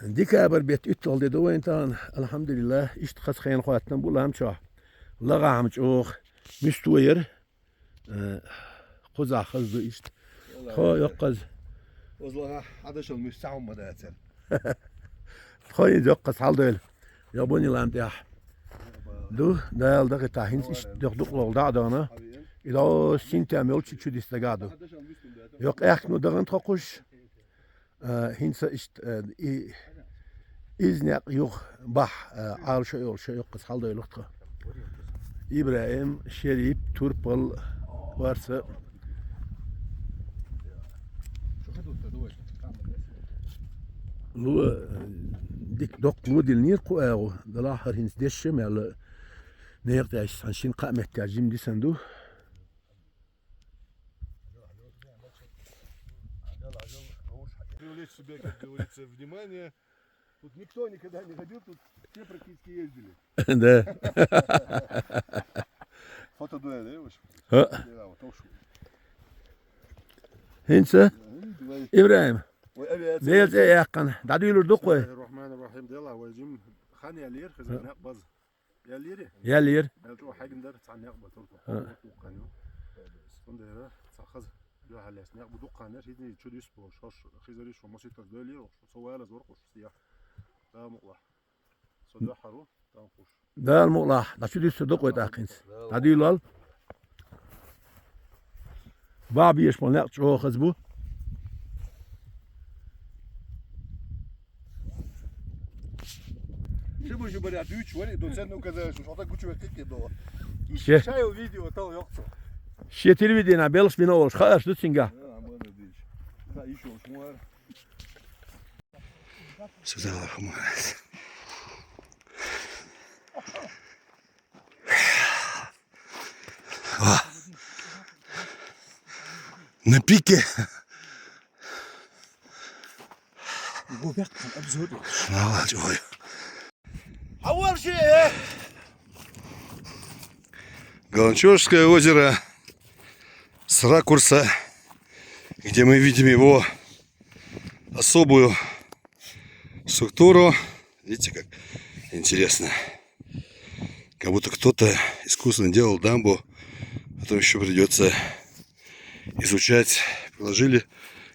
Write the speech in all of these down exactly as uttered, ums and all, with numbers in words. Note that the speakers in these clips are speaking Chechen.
Декабрь бетта уьтталгӀа де ду вайна тахан, алхьамдулиллахӀ, иштта хаза хенахоттам бу лам чохь. ЛагӀа хӀама чӀогӀа муьста яра. Э, кхузахь хаза ду иштта. Тхо йоккхаза. Озлагьа хьадашал муьста хӀума дацар. Тхо иза йоккхаза хьалдойла. Йо буни лам тӀехь. Ду, Дала дахита, хӀинца иштта дукха дукха дӀа а догӀна. И до синтем йолчу чу дис дагахь ду. Йо къехкано дагӀан тхо кхуш. А, хӀинца иштта, а, и, иза некъ юха бахь, а, Ӏалашо йолуш йоккхаза хьалдойла тхо. ИбрахӀим, Шерип, Турпал, Варса. Ло, дика доккха ло дилнера кху агӀо, делахь хӀара хӀинца дешша мел некъа тӀехь цхьана шина кхаа меттехь жима дисан ду. Привлечь себе, как говорится, внимание. Тут никто никогда не ходил, тут все практически ездили. Да. Фотодуэль, да, в общем? А? Да, вот, в общем. ХӀинца? Давай. ИбрахӀим. Ой, авиация. Делаца яьккхина. ДӀадуьйлур ду-кх вай? Бисмиллахир-рахманир-рахим. Дела, вай жим хан ялир, хаза некъ база. Яллири? Яллири. Мел чӀогӀа хьегна дара, цхьа некъ бан турту. А. Дуккха ю. Цундела цхьа хаза дуьхьал лаьцна некъ бу дуккха нер, хӀинца чу дис бу, шош хизари шо маситтаза доьллера, шо со валаза вара кхуш, сиях. Дала мукъалахь. Со дуьхьал ву, тан кхуш. Дала мукъалахь, дӀа чу дис со дукъой тӀаккхинца. ДӀадуьйлал. Баха безаш болу некъ чӀогӀа хаза бу. Ши бу ши баря дуьйцуш вара, и доцент указал, что так гучу веккхи до. Ше. Шай видео тал йокцо. Шен телевидение белхаш бина олуш, хаарш ду цинга. Сюда хумарас. А. На пике. Бу беккхан обзор. Молодец, ой. Хьавал ши, э? Галанчожское озеро с ракурса, где мы видим его особую структуру. Видите, как интересно. Как будто кто-то искусно делал дамбу, потом еще придется изучать, приложили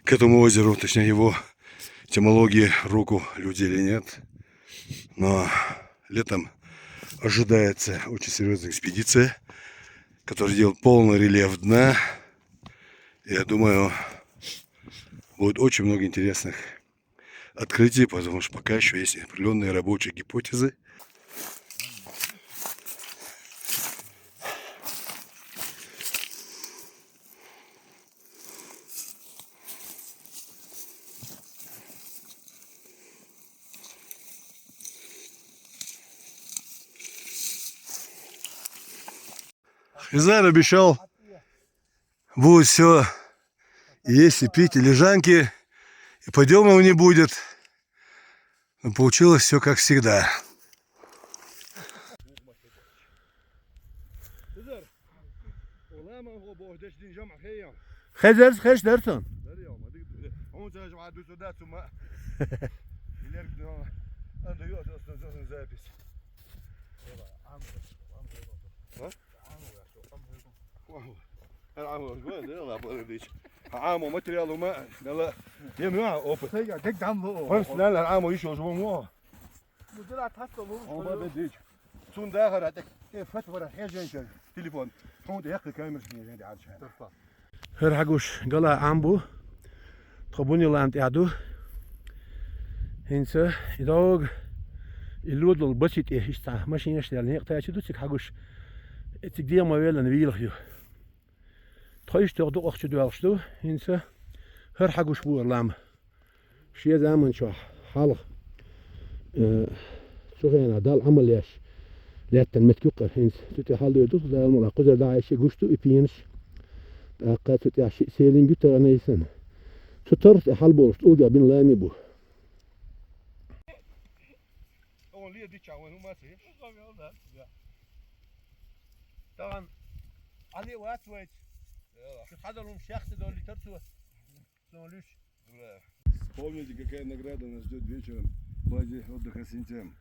к этому озеру, точнее его этимологии, руку люди или нет. Но летом ожидается очень серьезная экспедиция, которая делает полный рельеф дна. Я думаю, будет очень много интересных открытий, потому что пока еще есть определенные рабочие гипотезы. Хизар обещал, будет все есть и пить, и лежанки, и подъемов не будет. Но получилось все как всегда. Хезерс хеш дерсон. Хьан Ӏамо материал хӀума, мела, я муьйхьа опыт. Сайга дегдам ло. Хьан снайпер Ӏамо йиш йолуш ван во. Ну, дила тасто ло. Хьан бан бедич. Цун дахара тӀе, тӀе фат вара хьежен чан телефон. Хьан тӀе яккхи камераш не жен дӀарча. ХӀара хьагуш гала Ӏам бу. Тхо буни лам тӀехь ду. ХӀинца и дог, и лодал баци тӀе, иштта машинаш дел некъ тачи ду, цига хьагуш. Цига дема велан вийлах ю. Тхо иштта дукъах чу доьлхуш ду, хӀинца хӀара хьагуш бора лам. Шен заман чохь хьалха, э, цу хенахь Далла Ӏамал еш лаьттан меттиг юккъара хӀинца. Цу тӀе хьалдойр ду, Дала мукъ лахь, кхузара дӀа а ши гуш ду и пенаш. ТӀаккха цу тӀехь ши селинг ю тахана йисана. Цу торс тӀе хьалболуш тӀулгех бина лами бу. Тахана Ӏали вац вайца. Шу хьадалун шехса долу тар цо. Сон луьш. Вспомните, какая награда нас ждёт вечером. Бази отдыха синтем.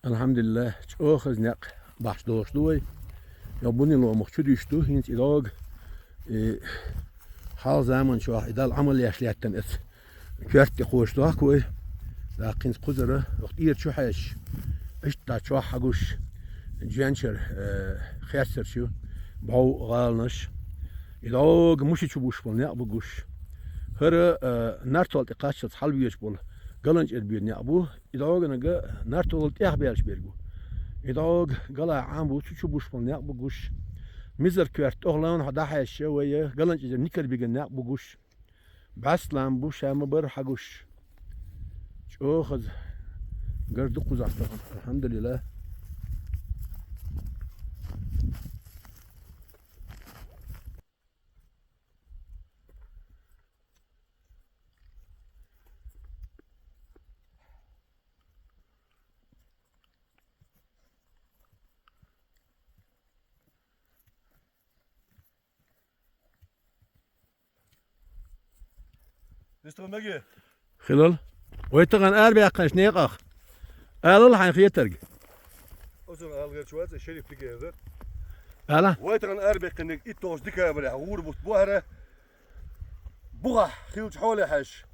Алхьамдулиллахь, чӀоагӀа хаза некъ бахьаш долуш ду вай. Йо, буни ломах чу дуьш ду, хӀинца и дог, и хьал заман чохь и Далла Ӏамал еш лаьттан эца коьрта тӀе кхочуш дохку вай. ТӀаккха хӀинца кхузара, оха тӀера чу хьаьжча, иштта чохь хьагуш, Дженчар, э, херцар чу, бӀов гӀаланаш. И дог муши чу буш болу некъ бу гуш. ХӀара, э, Нартол тӀе кхаччалц хьалабоьдуш болу ГаланчӀера боьду некъ бу. И догнага Нартолал тӀехбаьлча берг бу. И дог гала Ӏам бу, цу чу буш болу некъ бу гуш. Мизар коьрта тӀох лаьмна хьо дӀахьаьжча, вай ГаланчӀера никар биган некъ бу гуш. БӀаьстлам бу, ша ма бара хьагуш. ЧӀогӀа хаза гар ду кхузахь тахана. Алхьамдулиллахь. Дистаган меге? Хилал. Вай тахана арабаьккхинчу некъах. Алал хьайн хетарг. Оцун алгӀерчу вац, Шериф дика еза. Ала? Вай тахана арабаьккхинчу итт декабрехь гӀур бутт бу хӀара. Бухахь хилчу хьоле хьаьжча,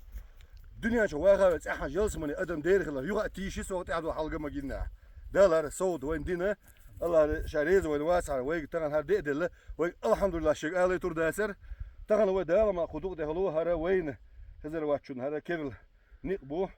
дуьнен чу ваха а ваьлла цӀеххьана ялсамане адам дера хилар, юха а тийши сох тӀаьхьа ду хьалга ма гиннехь. Дала хӀара совгӀат вайна дина, Аллахь ша реза вайна вацахьара, вайга тахана хӀара де а делла, вайга алхьамдулиллахь шега алай тур дацара. Тахана вай Дала ма кху дукъ тӀехула хӀара вайна хезар ваччунна хӀара керла некъ бу.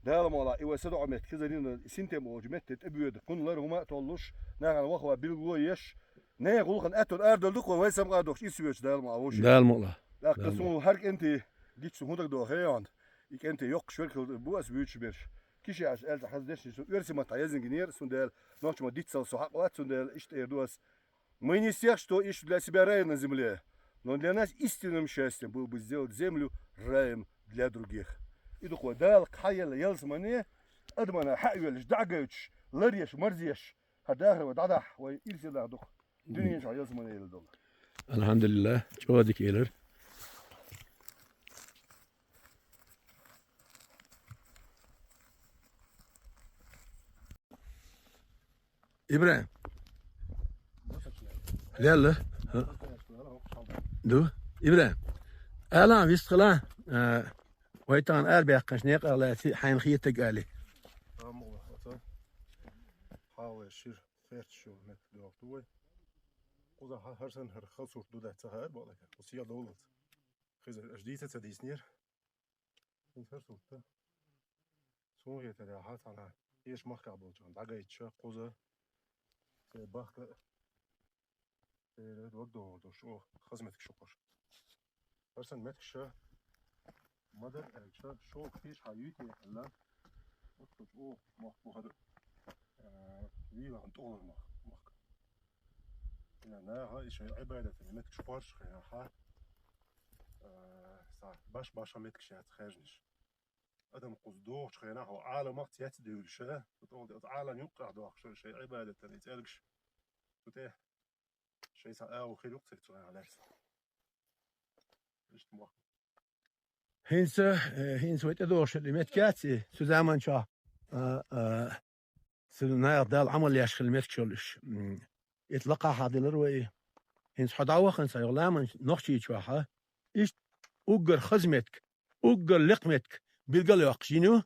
Дала ма и вай садоӀу метта хезарина синтем олучу метте тӀебоьду, кхунлар хӀума а толлуш, нахана ваха билгало еш, Нехан гӀуллакхана аьтту арадала ду-кх вай, вай самукъа а дохуш, ирсе воьдуш Дала ма вовши. Дала мукъ лахь. ТӀаккха суна хӀара кӀентий гича хӀун даг доху хеонда? И кӀентий йоккхуш верг хила бу ас вуьйцуш берш. Киши аш аьлча хаза дешнаш, оьрсийн маттахь язйина гинера, цундела нохча ма диццал со хьакъ вац, цундела иштта эр ду ас. Мы не из тех, что ищут для себя рай на земле, но для нас истинным счастьем было бы сделать землю раем для других. И ду-кх вай Дала кхайелла ялсамане, адамана хьаъ веллаш, дӀагойтуш, ларъеш, марзъеш, хӀара дахар вай дӀадахьа, вай ирсе даха ду-кх. Дуьнен чохь ялсамане елла долу. Алхьамдулиллахь, чӀогӀа дика элира. ИбрахӀим. Лелла? ХӀа? Ду? ИбрахӀим. Ала, вистхила, а, вай тахана арабаьккхинчу некъах лаьцна хьайна хетарг али. Амма оцу хьале шира. Херчаш йолу меттиг доху ду вай. Кхузахь хӀара санна хӀара хала сурт ду дац ца хаьара бакъдерг. Кху сел довлалц. Хезар аша дийца а ца дийцинера. ХӀинца хӀара сурт ду. Суна хетарехь, цхьана кхечу махкахь болчарна дӀагайтича, кхуза, церан бахка а, церан дог догӀур долуш, оха хаза меттигаш ю кхуш. ХӀара санна меттигаш ма дара аьлча, шовкъ кхечахьа юьйте а хилла, оццул чӀогӀа мохк бу хӀара, а, вийлахана тӀулгӀа мах-, махка. Наха и шайн Ӏибадатан меттигаш кхоччуш хенахь, а, са баш-башха меттигаш яц хаьржинаш. Адам кхуза догӀучу хенахь, хьо Ӏаламах цец а девлла ша, цу тӀулгӀа тӀе оцу Ӏалам юккъехь дохкуш шайн Ӏибадатан и цӀергаш, цу тӀе шайн са агӀо хир ю-кх церан цу хенахь лаьцна. Иштта мо. ХӀинца, э, хӀинца вай тӀедогӀуш и меттиг яц и, цу заман чохь, а, а, цу наха Далла Ӏамал еш хилла меттигаш йолуш. М, итт лакхахьа делира вай. ХӀинца хьо дӀавахана сан юха ламан Нохчийчохь, а? Иштта уггар хаза меттиг, уггар лекха меттиг билгал а йоккхуш йина ю.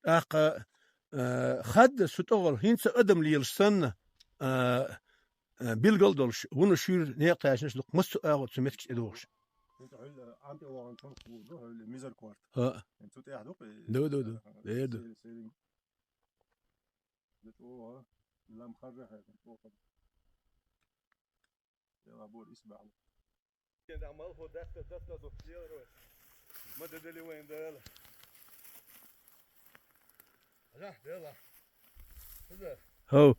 ТӀаккха, а, хадда цу тӀехула хӀинца адам лелаш санна, а, а, билгал а долуш, вуно шуьйра некъ тайшинарш ду-кх массо а агӀор цу меттигаш тӀедогӀуш. ХӀинца хьуьлла Ӏам тӀе вахана чунах вур ду, хьуьлла мизар корта. ХӀаъ. ХӀинца цу тӀехь ду-кх и? Ду, ду, ду. Ага. Эр ду. Сели, сели. Де чӀогӀа, лам харжа хьаьркина чӀогӀа. Дела бора исбаьхьа. Кхин дахьа малхо даста, даста дохуш лелар вай. Ма де дели вайн Дала. Ага, Дела. Хаза. Хов.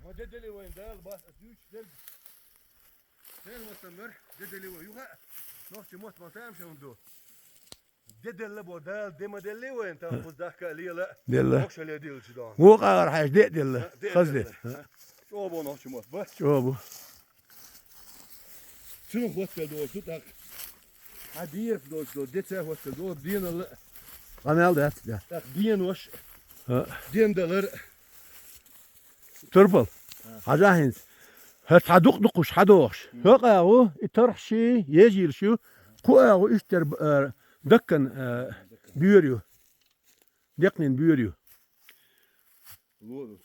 Ма де дели вайн Дала, бас а дуьйцуш дерг. Дела ма сан мер, де дели вай. Юха, нохчи мотт ма таьмшан ду. Де делла бо Дала, де ма делли вайн, тахана кхуза дахка а лела. Делла. Мокшале дилча дон. Вукхагара хьаьжа де а делла. Де а хаза де. Делла. ЧӀогӀа бо нохча мотт ба. ЧӀогӀа бу. Цунах хӀоттал доцу ду тӀаккха. Хьан деза доцу ду, деца хӀоттал доцу, деналла. Къамаьл дац, да. Так, денош. А. Дендалар. Турпал. А. Хьажа хӀинца. ХӀара цхьа дукха-дукха уж хьадохуш. М. ХӀокху агӀо, и торхьаш ю, ежийлаш ю. Кху агӀо иштта, а, даккан, а, боьра ю. Декънийн боьра ю. Ло ду,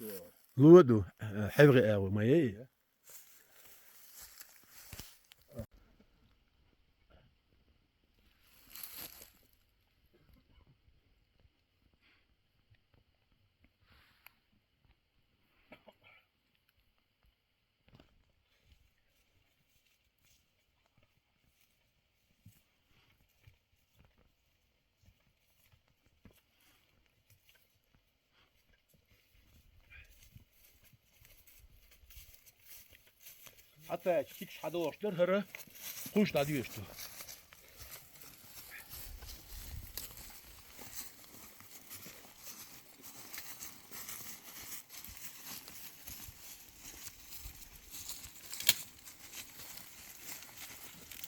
ло ду, э, хьевгӀи агӀо ма яй. Хьатаьча тикаш хьадохуш дара хӀара, кхуш дӀадоьшуш ду.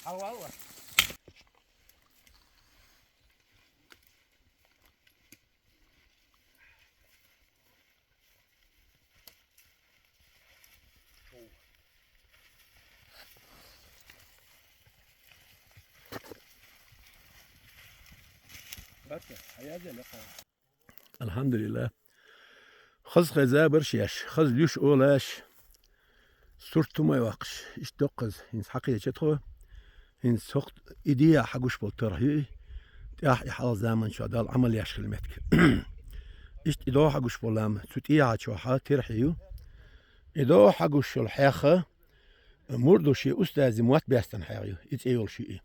Хьалвал ва. Алхьамдулиллах. Хаза хеза барш еш, хаза луьш олаш, сурт тумай ваккхаш, иштта доккхаза хӀинца хьакхеча тхо, хӀинца цхьа и дехьа хьагуш болу торхьа ю и, тӀехь и хьалха заманчохь Далла Ӏамал еш хилла меттиг. Иштта и дехьа хьагуш болу лам цу тӀехьа чохьа терхье ю. И дехьа хьагуш йолу хьеха, мурдо шен устази мотт баьстина хьеха ю, и цӀе йолуш ю и.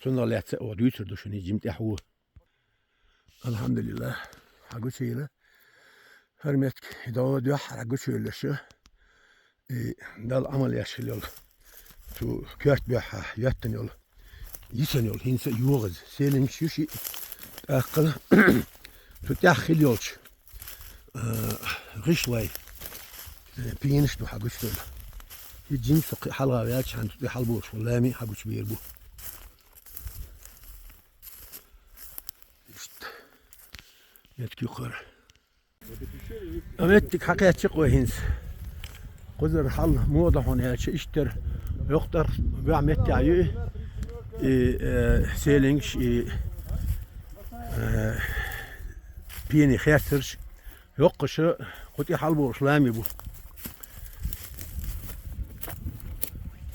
Цунах лаьцна а оха дуьйцур ду шуна и жима тӀаьхьо. Алхьамдулиллах, хьагучуйла. ХӀара меттиг и дехьа дуьххьара хьагучуйла шу. И Далла Ӏамал еш хилла йолу, цу коьрта дуьххьа йоьттина йолу, йисина йолу, хӀинца а йогӀаза, селингаш ю шиъ, тӀаккха цу тӀехь хилла йолчу, а, гӀишлой, э, пенаш ду хьагучуйла. И жимма со кхин хьалха ваьлча, хьан цу тӀе хьалаболуш болу лами а хьагучубийр бу. Иштта. Меттиг ю хӀара. А меттиг хьакхаьчча кхо хӀинца. Кхузара хьал муха ду хьуна аьлча, иштта йоккха тӀарх боьхна меттехь ю и, э, селингаш, и, э, пени херцарш, йоккхаша, кху тӀе хьалаболуш лами бу.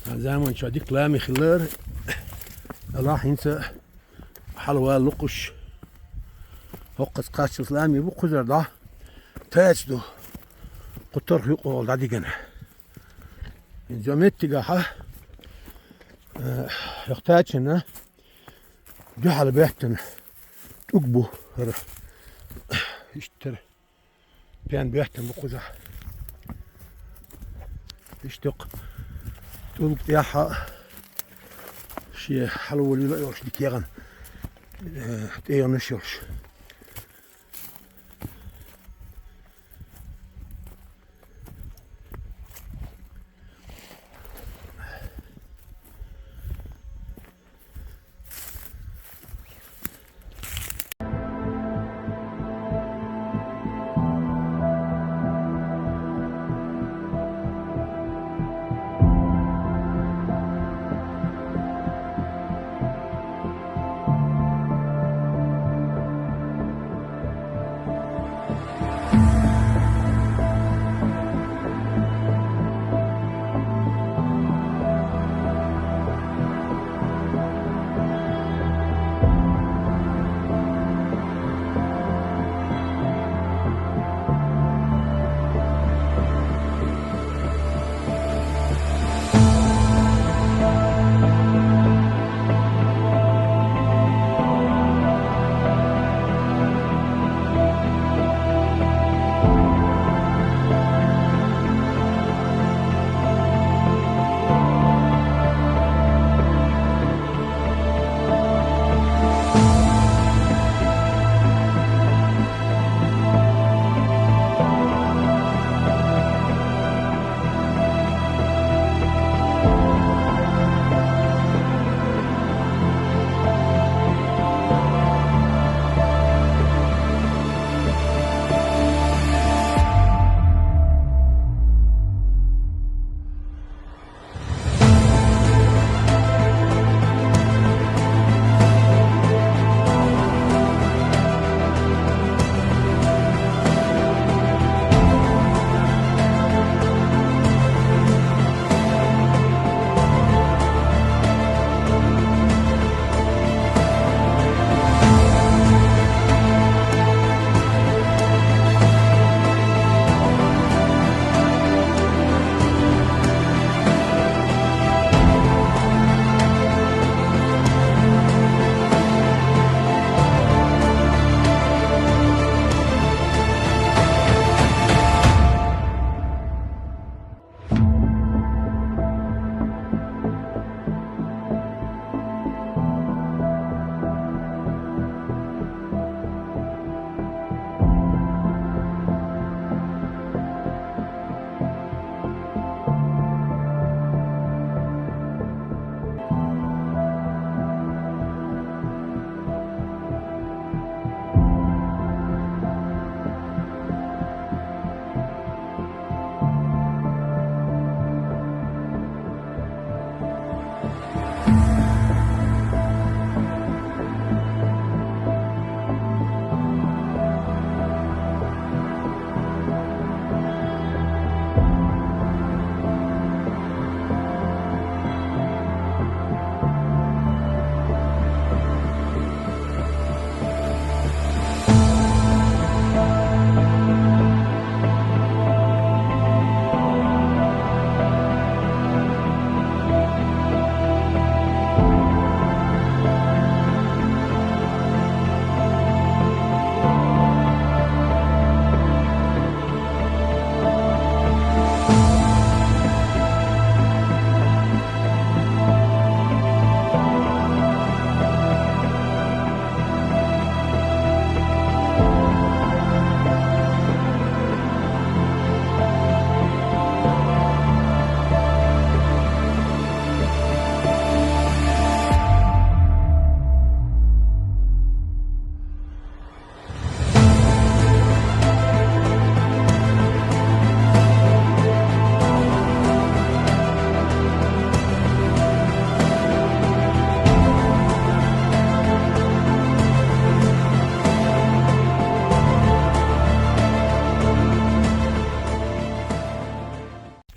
Цхьана заманчохь дика лами хилла, делахь хӀинца хьалавала лукхуш, хӀокхуза кхаччалц лами бу, кхузара дӀа тача ду, кху торхьа юкъа гӀолла дӀадигина. ХӀинца меттигахьа, э, хӀокху тачанна дуьхьал беттана тӀулг бу хӀара. Иштта. Пен беттан бу кхузахь. Иштта йоккха тӀулг тӀехьа шен хьалаволийла а йолуш дика ягӀана, э, тӀегӀанаш йолуш.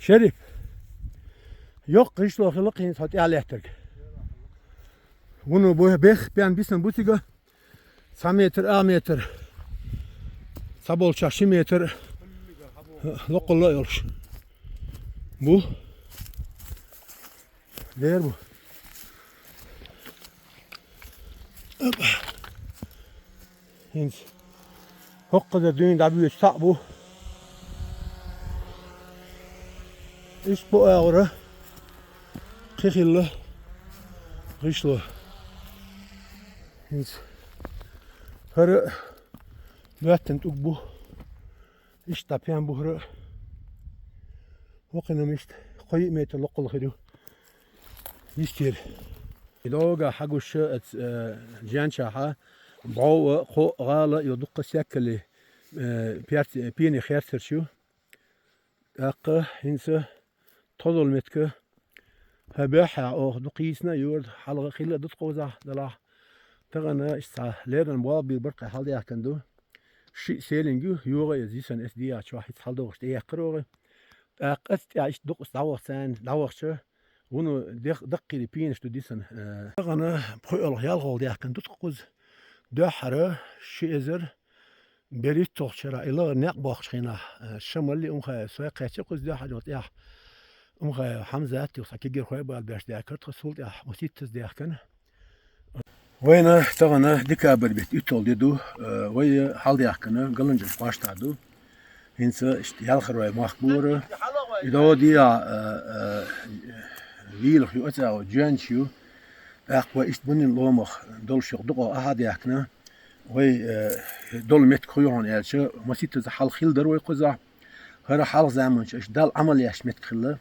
Шериф, йоккха гӀишло хилла хӀинца хьо тӀехьа лаьттарг. Вуно бу-, бех пен бисан бу цига. Цхьа метр, а метр. Цхьаболча ши метр. Локхалла а йолуш. Бу. Дер бу. Оп. ХӀинца хӀокхуза дуьйна дӀабоьдуш цхьаъ бу. Иштта бу агӀора кхин хилла гӀишло. ХӀинца хӀара боьттина тӀулг бу. Иштта пен бу хӀара. ХӀокхуьнан иштта кхо-йиъ метр локхалла хир ю. Йистера. И догӀа хьагуш, э, ц-, э, жен чохь а, бӀов а, кхоъ а, гӀала а, йо дуккха а сехкаллий, э, перц-, пене херцарш ю. ТӀаккха хӀинца тхо долу меттиг хӀара боьххьехь оха дукха йийцина а йора, хьалха хилла а ду тхо кхузахь делахь. Тахана иштта цхьа леррина болх бийр бара кхин хьалдаьхкина ду. Шиъ селинг ю, йогӀу иза йисина, эс дехьа чохь хӀинца хьаладогӀуш тӀеяьккхира оха. ТӀаккха оцу тӀехь иштта дукха дӀавахча царна, дӀавахча, вуно дех-, даккхийра пенаш ду дисина. Э, тахана пхоьалгӀа-ялхалгӀа даьхкина ду тхо кхуза. Дуьххьара ши эзар берхӀитталгӀачу шарахь и лахара некъ боккхучу хенахь, э, Шамалли Умхаев сой кхаьчча кхуза дуьххьара йолу тӀехь. Умхаев Хьамзат юха цхьа кегийрхой бала беш даьккхира тхо, цул тӀаьхьа маситтаза даьхкина. Вайна тахана декабрь беттан уьтталгӀа де ду, э, вай хьалдаьхкина Галанчуьра кхоштахь ду. ХӀинца иштта ялхарой мохк бора. И догӀа дехьа, э, э, вийлах ю, оцу агӀор жен чохь ю. ТӀаккха вай иштта бунин ломах долуш юха дукъо ахьа а даьхкина. Вай, э, долу меттиг хӀун ю хьуна аьлча, маситтаза хьалха хилла дара вай кхузахь. ХӀара хьалха заманчохь иштта Далла Ӏамал еш меттиг хилла.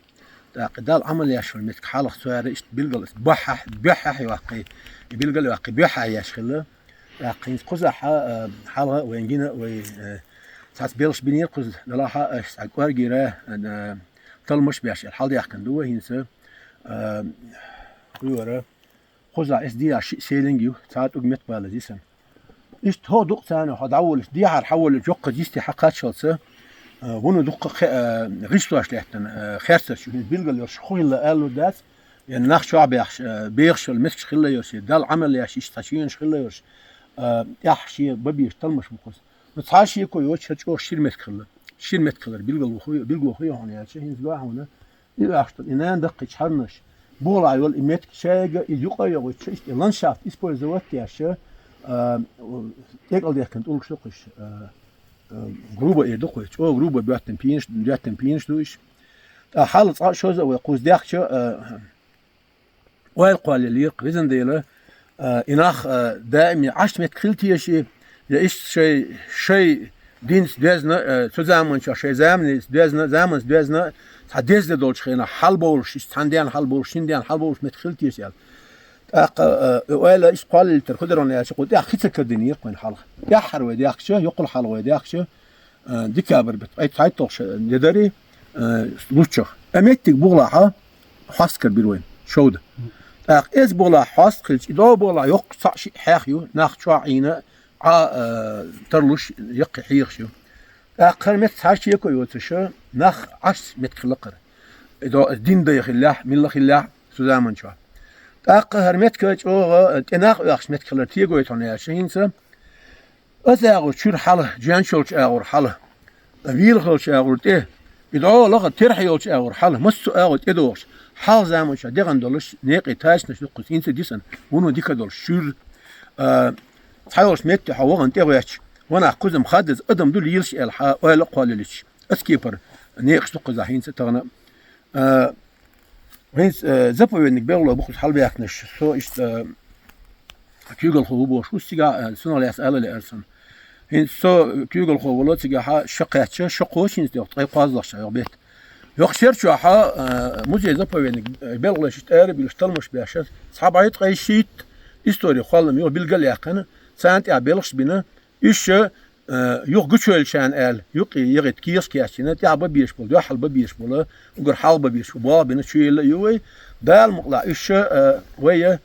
ТӀаккха Далла Ӏамал еш йолу меттиг хьалха цара иштта билггал боххьехь, боьххьехь йоккхий, и билггал йоккхий боьххьехь еш хилла. ТӀаккха хӀинца кхузахь а, э, хьалха вайн гина, вай, э, цхьацца белхаш бинера кхуза, делахь а аш цхьа кӀоргера, э, талмаш беш аьлла хьалдаьхкина ду вай хӀинца, э, кхуьйора. Кхузахь эс дехьа шиъ селинг ю, цхьа тӀулг меттиг бала иза йисина. Иштта хӀо дукха царна хьо дӀаволуш, дехьара хьаволуш, йоккхаза йисте хьакхаччалца, э, вуно дуккха кхе-, э, гӀишлош лаьттина, э, херцарш ю, хӀинца билггал йолуш хӀун хилла аьлла дац, я нах чохь бехаш, э, бехаш йолу меттигаш хилла йолуш, я Далла Ӏамал еш, иштта цхьа чоьнаш хилла йолуш, э, тӀехь шен бан безаш талмаш бу кхуза. Ну, цхьа шеко йоцуш, хӀара чӀогӀа шира меттиг хилла. Шира меттиг хилар билгало хӀу-, билгало хӀун ю хьуна аьлча, хӀинца гой хьуна. И ахча тӀе, и нана даккхийчу хьарнаш, бухахь йолу и меттиг шайга, и юкъа а йогӀучу, иштта и ландшафт использовать деш, а, тӀекӀалдехкина тӀулгаш ду кхуш, а, а, грубо эр ду кхуьш, чӀогӀа грубо боьттина пенаш, доьттина пенаш ду иш. ТӀаккха хьалха цкъа а шозза а вай кхуза даьхча, а, ойла кхоллаелира-кх, везан Дела, а, и нах, а, даим я Ӏаш меттиг хила теша, я иштта шай, шай динца доьзна, а, цу заманчохь шай заманца доьзна, заманца доьзна, цхьа деза де долчу хенахь хьалабовлуш, иштта цхьана дена хьалабовлуш, шина дена хьалабовлуш меттиг хила теша аьлла. ТӀаккха, а, и ойла иштта кхоллаелийтар хӀун дара аьлча, кху тӀехь хи ца кадинера-кх вайн хьалха. ТӀаьххьара вай даьхкича, йоккхул хьалха вай даьхкича, а, декабрь бетта, ткъе цхьайтталгӀа де дарий, а, луччах. А меттиг бухахь хьоста карабира вайна, шовда. ТӀаккха эза бухахь хьоста хилча, и догӀа бухахь йоккха цхьаъ шиъ хьех ю, нах чохь Ӏийна, Ӏа, а, тарлуш, яккхий хьехаш ю. ТӀаккха хӀара меттиг цхьа шеко йоцуш, нах Ӏаш меттиг хилла-кх хӀара. И до-, дин дай хиллехь, милла хиллехь, цу заманчохь. ТӀаккха хӀара меттиг чӀогӀа, а, тӀе нах оьхуш меттиг хилар тегойту хьуна аьлча хӀинца, Оцу агӀор чуьра хьала, жен чу йолчу агӀор хьала, вийлах йолчу агӀор тӀе, и дӀо лаха терхье йолчу агӀор хьала, массо а агӀор тӀедогӀуш, хьалха заманчохь дегӀан долуш, некъий тачанаш дуккхуза хӀинца дисина, вуно дика долуш, шуьра, а, цхьайолчу метте хьо вахана тӀегӀоьттича, ванах кхузам хаддаза адам ду лелаш аьлла, хьан ойла а кхоллаелча, оцу кепара некъаш дуккхузахь хӀинца а тахана. А, хӀинца, э, заповедник белхало бу кхуза хьалабаьхкинарш, со иштта, э, куьйгалхо ву бохуш ву цигахь, э, цунах лаьцна ала лаьара суна. ХӀинца со куьйгалхо волу цигахь шо кхаьчча, шо кхочу хӀинца тӀехь, ткъе кхозлагӀчохь йоккха бетта. Йоккха шер чохь, э, музей-заповедник, э, белхалаш иштта ара а буьллуш, талмаш беш, цхьа бӀе ткъе шийтта истори кхоллам йо билгал а яьккхина, царна тӀехь белхаш а бина, Уьш, э, юха гучуевллачарна аьлла, юккъе ягӀийта кехаш кечйина, тӀехь бан безаш болу, дуьххьал бан безаш болу, уггар хьалха бан безаш болу, болх бина чуелла а ю вай. Дала мукъалахь уьш, э, вай, э,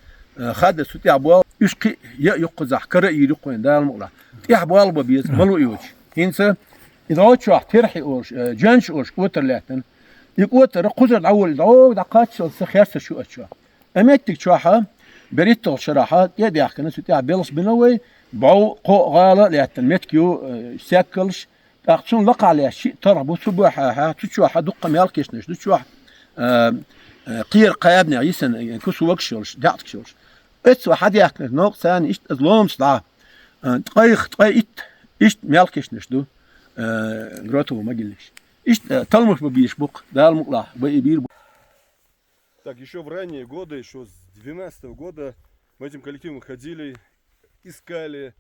хаддаза цу тӀехь болх, уьш кхин а я а ю кхузахь, кара а йийр ю кхуьнан, Дала мукъалахь. ТӀехь болх бан беза, мало а йоцуш. ХӀинца и дӀо чохь терхье олуш, э, жен чу олуш отар лаьттина. И кӀотара кхузара дӀаволла дӀога дӀакхаччалца херсаш ю ачо. А меттиг чохьа, бериттал шарахьа, тӀе а даьхкина, цу тӀехь белхаш бина вай, бӀов кхо гӀала а лаьттина, меттиг ю, э, саьккалш, тӀаккха цунна лакхахь лаьцна шиъ талх бу, цу бухьехьа, цу чохьа дуккха мел кешнаш ду, чохь, э, э, кхера кхаьбнех йисина, э, кусогаш йолуш, даьӀахкаш йолуш. Оццо хьадаьхкина новкъа царна иштта аз ломца дӀа, э, ткъайх, ткъе итт, иштта мел кешнаш ду, э, гротовый могильникаш. Иштта, э, талмаш бан безаш бу-кх, Дала мукъалахь, бан и бийр бу. Так, ещё в ранние годы, ещё с двенадцатого года мы этим коллективом ходили, искали,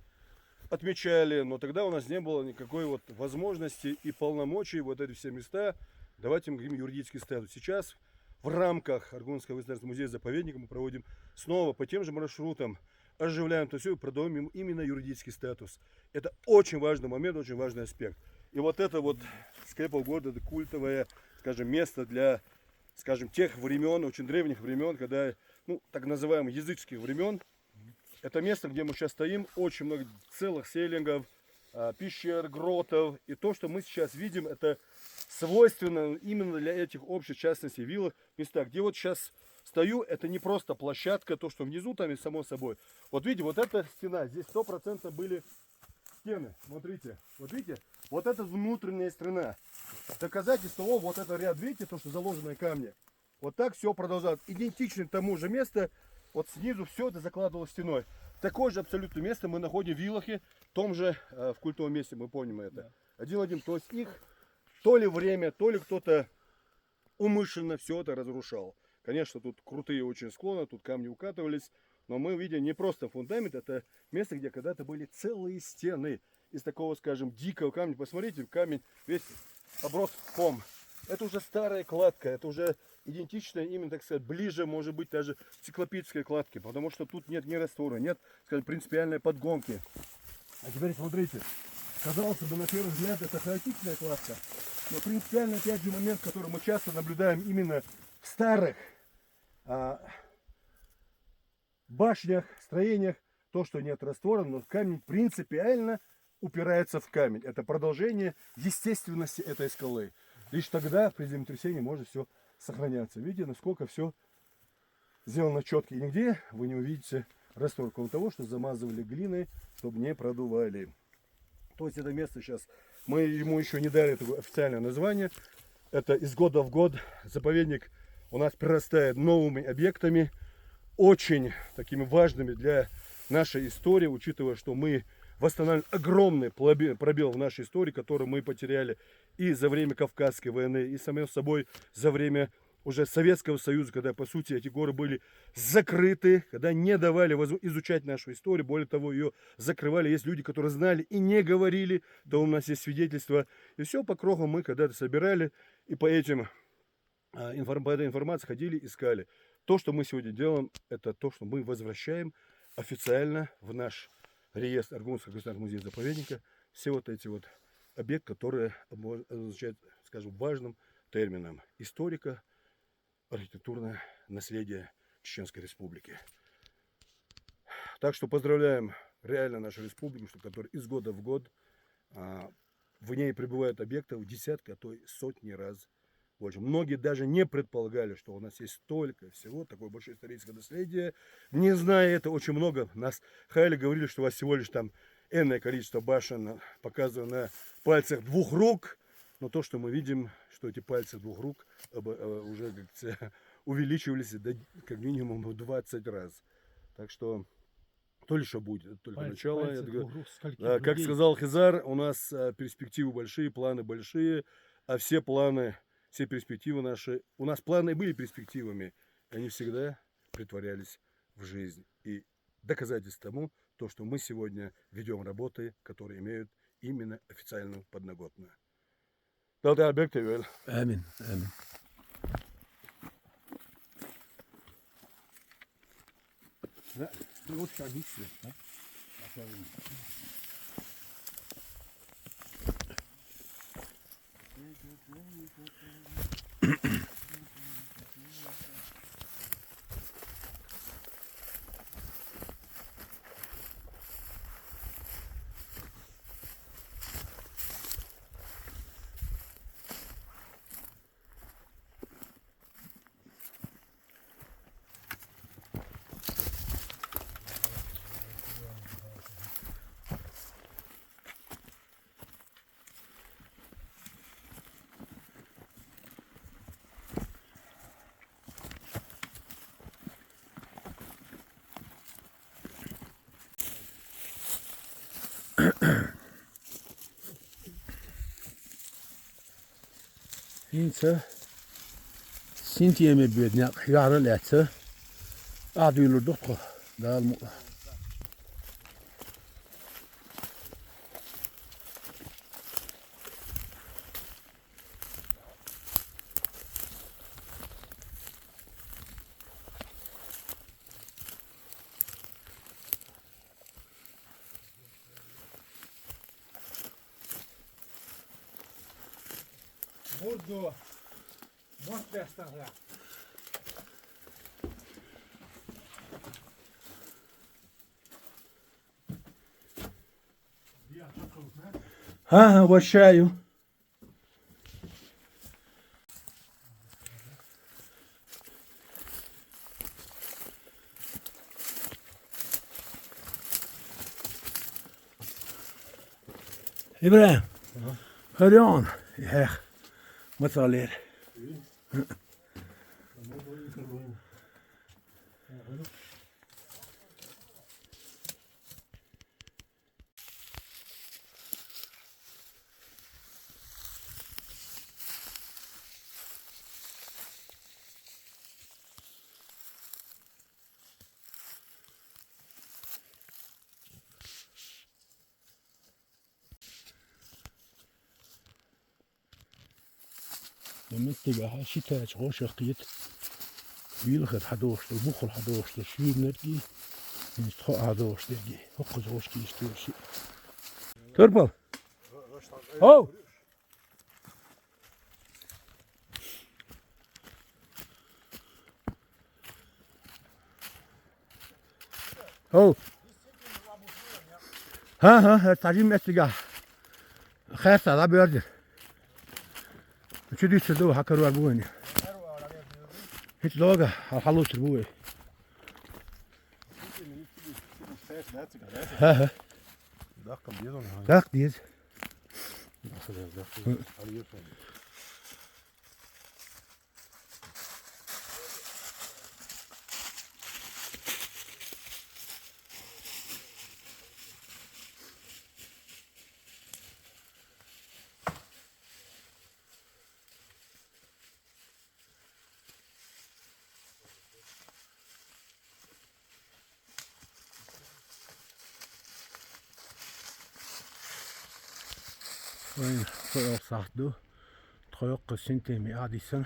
отмечали, но тогда у нас не было никакой вот возможности и полномочий вот эти все места давать им каким-то юридический статус. Сейчас в рамках Аргунского государственного музея-заповедника мы проводим снова по тем же маршрутам, оживляем это все и продаем им именно юридический статус. Это очень важный момент, очень важный аспект. И вот это вот Скрепа города, это культовое, скажем, место для, скажем, тех времен, очень древних времен, когда, ну, так называемых языческих времен. Это место, где мы сейчас стоим, очень много целых селенгов, а, пещер, гротов. И то, что мы сейчас видим, это свойственно именно для этих общих, в частности, вилах места. Где вот сейчас стою, это не просто площадка, то, что внизу там и само собой. Вот видите, вот эта стена, здесь сто процентов были стены. Смотрите, вот видите, вот это внутренняя стена. Доказательство, о, вот этот ряд, видите, то, что заложенные камни. Вот так все продолжалось. Идентично тому же месту, вот снизу все это закладывалось стеной. Такое же абсолютно место мы находим в Вилахе, в том же, э, в культовом месте, мы помним это. Да. Один в один. То есть их то ли время, то ли кто-то умышленно все это разрушал. Конечно, тут крутые очень склоны, тут камни укатывались, но мы видим не просто фундамент, это место, где когда-то были целые стены из такого, скажем, дикого камня. Посмотрите, камень весь оброс мхом. Это уже старая кладка, это уже идентичная, именно, так сказать, ближе, может быть, даже к циклопической кладке, потому что тут нет ни раствора, нет, скажем, принципиальной подгонки. А теперь смотрите, казалось бы, на первый взгляд, это хаотичная кладка, но принципиально, опять же, момент, который мы часто наблюдаем именно в старых, а, башнях, строениях, то, что нет раствора, но камень принципиально упирается в камень. Это продолжение естественности этой скалы. Лишь тогда при землетрясении может все сохраняться. Видите, насколько все сделано четко. И нигде вы не увидите раствор, кроме того, что замазывали глиной, чтобы не продували. То есть это место сейчас, мы ему еще не дали такое официальное название. Это из года в год заповедник у нас прирастает новыми объектами, очень такими важными для нашей истории, учитывая, что мы восстанавливаем огромный плобе-, пробел в нашей истории, который мы потеряли и за время Кавказской войны, и, само собой, за время уже Советского Союза, когда, по сути, эти горы были закрыты, когда не давали возможность изучать нашу историю, более того, ее закрывали. Есть люди, которые знали и не говорили, то у нас есть свидетельства. И все по крохам мы когда-то собирали, и по этим, а, информ-, по этой информации ходили, искали. То, что мы сегодня делаем, это то, что мы возвращаем официально в наш реестр Аргунского государственного музея-заповедника все вот эти вот объекты, которые обо-, обозначают, скажем, важным термином историка архитектурное наследие Чеченской Республики. Так что поздравляем реально нашу республику, что, которая из года в год, а, в ней прибывают объекты в десятки, а то и сотни раз больше. Многие даже не предполагали, что у нас есть столько всего, такое большое историческое наследие, не зная это. Очень много нас хаяли, говорили, что у вас всего лишь там энное количество башен, показывая на пальцах двух рук. Но то, что мы видим, что эти пальцы двух рук об-, э, уже как-то увеличивались до, как минимум, в двадцать раз. Так что то ли что будет, это только начало. Пальцы двух рук скольких людей? Да, как сказал Хизар, у нас, а, перспективы большие, планы большие, а все планы, все перспективы наши, у нас планы были перспективами, они всегда притворялись в жизнь. И доказательство тому то, что мы сегодня ведём работы, которые имеют именно официальную подноготную. Дала Дала беркате вел. Амин, амин. Да, ну вот так, видите, да? ХӀинца синтеме бедняк яра лаьца. Ахьа дуьйлур ду тхо, Дала мукъ лахь. Бурду. Мос бестан хя. Ха, ха, угощаю. ИбрахӀим, хӀара йоӀ, яхь, ма ца лер. Меттигахьа ши таьча гӀошах кхета. Вилхар хьадохуш ду, бухал хьадохуш ду, шуьйрнаргий, хӀинца тхо а хьадохуш дерг. ХӀокхуза гӀош кийча туьйра шиъ. Турпал! Хов! Хов. ХӀа, хӀа, хӀа, цхьа жимма эццигахь. Херца, дӀабоьрзира. Чу дуьйцур ду, хьан карор бу вайна? ХӀинца дога, хьал хьалуцур бу вай. ХӀа, хӀа. Даккха деза. Даккха деза. Вайн тхо сахьт ду. Тхо йоккха синтеми Ӏадисан.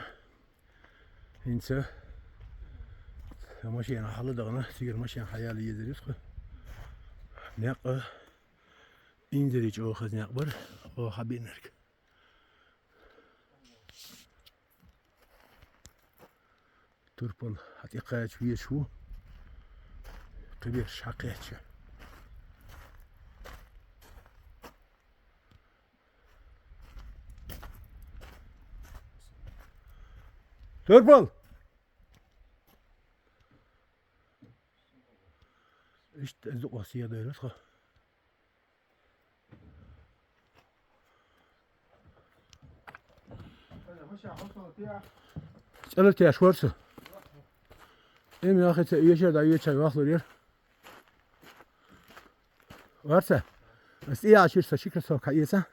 ХӀинца машина хьаладаьгӀна, цигара машина хьаяла езар ю тхо. Некъ инзаре чӀогӀа хаза некъ бара, оха хьабийнарг. Турпал хьатӀекхача везаш ву. Кхиберш хьакхаьчча. Турпал! Иштта из дукха сийгӀа дойла тхо. ЦӀалар теш вар со. Эм яхица эшар да веча вахлур яр. Варца? Ас и ашир со шикра со каеца.